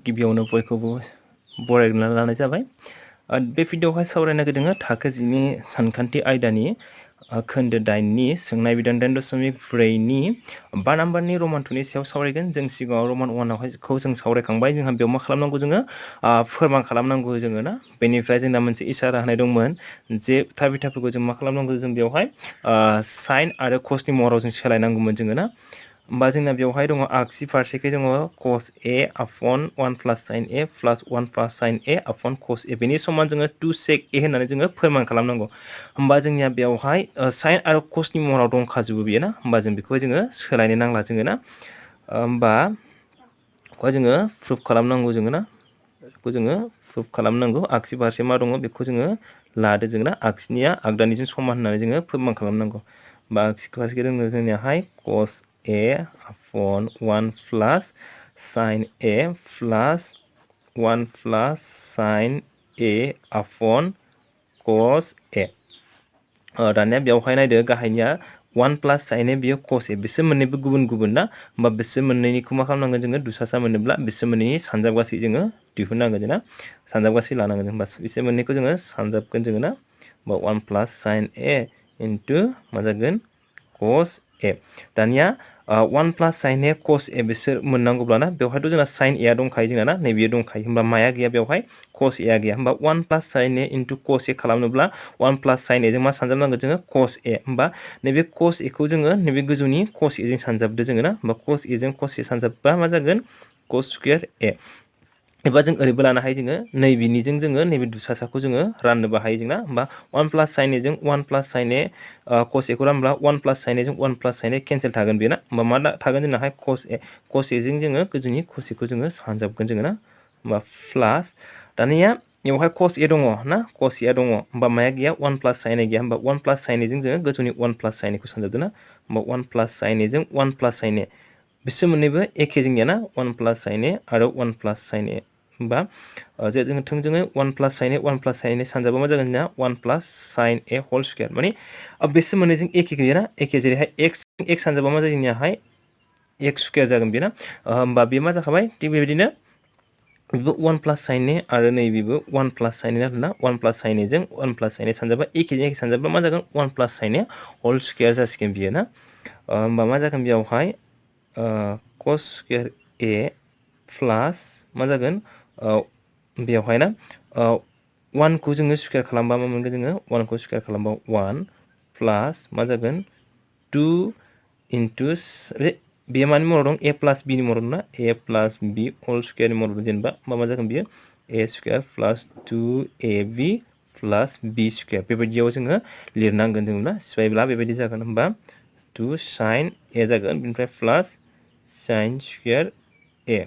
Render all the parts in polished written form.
गिबियावनो बयखौबो बरायग्रोना लानाय जाबाय। बे भिडिअ'आवहाय सावरायनो नागिरदों थाखो 10 नि सानखान्थि आयदानि खोन्दो 8 नि सोंनाय बिधान 8.4 नि 5 नाम्बारनि रमान 2 नि सायाव सावरायगोन। जों सिगाङाव रमान 1 आवहाय जों सावरायखांबाय। जोंहा बेयाव मा खालामनांगौ जोङो फोरमान खालामनांगौ जोङो ना। बेनिफ्राय जोंना मोनसे इसारा होनाय दंमोन जे थाबिथाफोरखौ जों मा खालामनांगौ जों बेवहाय साइन आरो कसनि महराव जों सोलायनांगौमोन जोङो ना। होमबा जोंना बेवहाय दङ आगसि फारसेखै दङ cos a upon 1 plus sin a plus 1 plus sin a upon cos a बेनि समान जोङो 2 sec a होननानै जोङो फोरमान खालामनांगौ। होमबा जोंनिया बेवहाय sin आरो cosनि महराव दंखाजोबो बेयो ना। होमबा जों बेखौहाय जोङो सोलायनो नांला जोङो ना। होमबा बेखौहाय जोङो प्रुफ खालामनांगौ जोङो ना। बेखौ जोङो प्रुफ खालामनांगौ। आगसि फारसे मा दङ बेखौ जोङो लादो जोङो ना। आगसिनिया आगदानिजों समान होननानै जोङो फोरमान खालामनांगौ। बा आगसि फारसे दङ जोंनियाहाय cos a upon 1 plus sin a plus 1 plus sin a upon cos a। दानिया बेवहाय नायदो गाहायनिया 1 प्लस sin a बियो cos a बिसोर मोननैबो गुबुन गुबुन ना। होमबा बिसोर मोननैनिखौ मा खालामनांगोन जोङो दुसासा मोनोब्ला बिसोर मोननैनि सानजाब गासै जोङो दिहुननांगोन जोंना। सानजाब गासै लानांगोन होमबा बिसोर मोननैखौ जोङो सानजाबगोन जोङो ना। होमबा 1 प्लस sin a इनटु मा जागोन cos a। दानिया 1 plus sin a cos a बिसोर मोननांगौब्ला ना बेवहायथ' जोंना sin a दंखायो जोंना ना। नैबेयो दंखायो। होमबा माया गैया बेवहाय cos a गैया। होमबा 1 plus sin a into cos a खालामनोब्ला 1 प्लस sin a जों मा सानजाबनांगोन जोङो cos a। होमबा नैबे cos a खौ जोङो नैबे गोजौनि cos a जों सानजाबदो जोङो ना। होमबा cos a जों cos a सानजाबबा मा जागोन cos स्क्वायर a। एबा जों ओरैबो लानो हायो जोङो नैबेनिजों जोङो नैबे दुसासाखौ जोङो राननोबो हायो जोंना। होमबा 1 प्लस sin a जों 1 plus sin a cos a खौ रानब्ला 1 प्लस sin a जों 1 प्लस sin a केन्सेल थागोन बेना। होमबा मा थागोन जोंनाहाय cos a। cos a जों जोङो गोजौनि cos a खौ जोङो सानजाबगोन जोङो ना। होमबा प्लास दानिया बेवहाय cos a दङ ना cos a दङ। होमबा माया गैया 1 प्लस sin a गैया। होमबा 1 प्लस sin a जों जोङो गोजौनि 1 प्लस sin a खौ सानजाबदो ना। होमबा 1 प्लस sin a जों 1 प्लस sin a बिसोर मोननैबो एखे जोंनिया ना 1 प्लस sin a आरो 1 प्लस sin a। होमबा जे जोङो थोंजोङै 1 plus sin a 1 plus sin a सानजाबा मा जागोन जोंना 1 plus sin a whole square. माने बिसोर मोननैजों एखे गैया ना एखे जेरैहाय x सानजाबा मा जायो जोंनियाहाय x स्क्वायर जागोन बेना। होमबा बे मा जाखाबाय थिग बेबायदिनो बेबो 1 प्लस sin a आरो नैबेबो 1 प्लस sin a आरोना। 1 प्लस sin a जों 1 प्लस sin a सानजाबा एखेजों एखे सानजाबा मा जागोन 1 plus sin a whole square जासिगोन बियो ना। होमबा मा जागोन बेयावहाय cos स्क्वायर a प्लास मा जागोन बेवहाय ना 1 खौ जोङो स्क्वायर खालामबा मा मोनगोन जोङो 1 खौ स्क्वायर खालामबा 1 प्लास मा जागोन 2 इनटु बे मानि महराव दं a प्लास b नि महराव दं ना a plus b whole square नि महराव दं जेनेबा मा जागोन बियो a square plus 2ab plus b square बेबायदियाव जोङो लिरनांगोन जों ना सिफायब्ला बेबायदि जागोन। होमबा 2 sin a जागोन बेनिफ्राय प्लास sin स्क्वायर a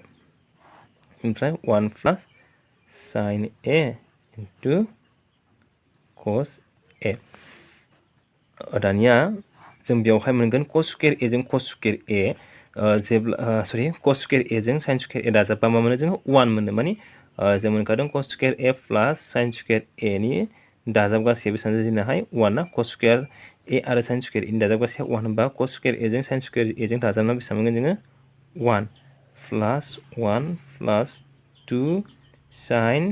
ओमफ्राय 1 plus sin a into cos a। दानिया जों बेवहाय मोनगोन cos स्क्वायर a जों cos स्क्वायर a जेब्ला cos स्क्वायर a जों sin स्क्वायर a दाजाबबा मा मोनो जोङो 1 मोनो। माने जों मोनखादों cos square a plus sin square a नि दाजाब गासै बेसेबां जाहैनोहाय 1 ना। cos स्क्वायर a आरो sin स्क्वायर a नि दाजाब गासै 1 होनबा cos स्क्वायर a जों sin स्क्वायर a जों दाजाबना बेसेबां मोनगोन जोङो 1 प्लास 1 प्लास 2 sin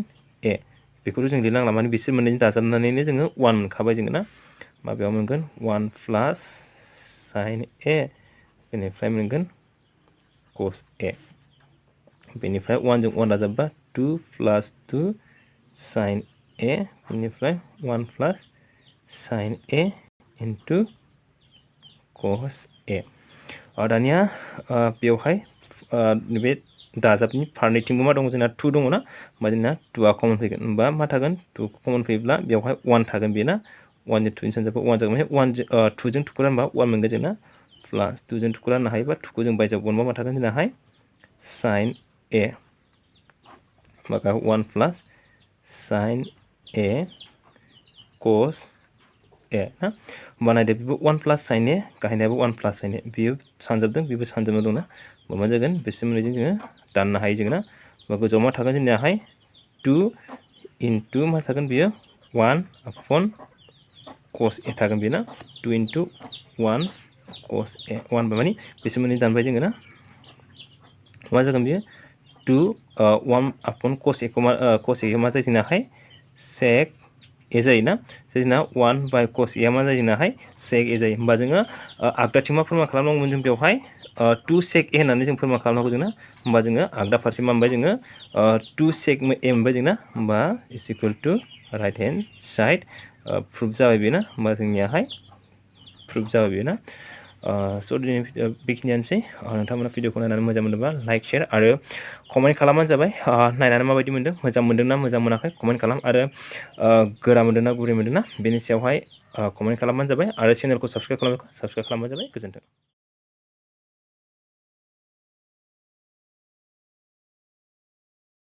a बेखौथ' जों लिरनांला माने बिसोर मोननैजों दाजाबनानैनो जोङो 1 मोनखाबाय जोङो ना। माबायाव मोनगोन 1 प्लास sin a बेनिफ्राय मोनगोन cos a बेनिफ्राय 1 जों 1 दाजाबबा 2 प्लास 2 sin a बेनिफ्राय 1 प्लास sin a into cos a। दानिया बेवहाय नैबे दाजाबनि फारनैथिंबो मा दङ जोंना 2 दङ ना। होमबा जोंना 2आ कमन फैगोन। होमबा मा थागोन 2 कमन फैयोब्ला बेवहाय 1 थागोन बेना 1 जों 2 नि सानजाबा 1 जागोन। 2 जों 2 खौ रानबा 1 मोनगोन जोंना प्लास 2 जों 2 खौ राननो हायोबा 2 खौ जों बायजोआव बनबा मा थागोन जोंनाहाय sin a माबा 1 प्लास sin a cos a ना। होमबा नायदो बेबो 1 प्लास sin a गाहायनायाबो 1 plus sin a बियो सानजाबदों बेबो सानजाबना दंना। होमबा मा जागोन बिसोर मोननैजों जोङो दाननो हायो जोङो ना। होमबा गोजौआव मा थागोन जोंनियाहाय 2 इनटु मा थागोन बियो 1 अपॉन cos a थागोन बेना 2 इनटु 1 cos a 1 माने बिसोर मोननै दानबाय जोङो ना। मा जागोन बियो to 1 upon cos a cos a मा जायो जोंनाहाय sec a जायोना जोंना 1 by cos a मा जायो जोंनाहाय sec a जायो होमबा जोङो आगदाथिं मा फोरमान खालामनांगौमोन जों बेवहाय 2 sec a होननानै जों फोरमान खालामनांगौ जोंना होमबा जोङो आगदा फारसे मा मोनबाय जोङो 2 sec a मोनबाय जोंना होमबा is equal to right hand side proof जाबाय बेना होमबा जोंनियाहाय प्रुफ जाबाय बेना स' दिनै बेखिनियानोसै नोंथांमोना भिडिअखौ नायनानै मोजां मोनोबा लाइक शेयार आरो कमेन्ट खालामबानो जाबाय नायनानै माबायदि मोनदों मोजां मोनदोंना मोजां मोनाखै कमेन्ट खालाम आरो गोरा मोनदोंना गुरै मोनदोंना बेनि सायावहाय कमेन्ट खालामबानो जाबाय आरो चेनेलखौ साबस्क्राइब खालामबानो जाबाय गोजोन्थों।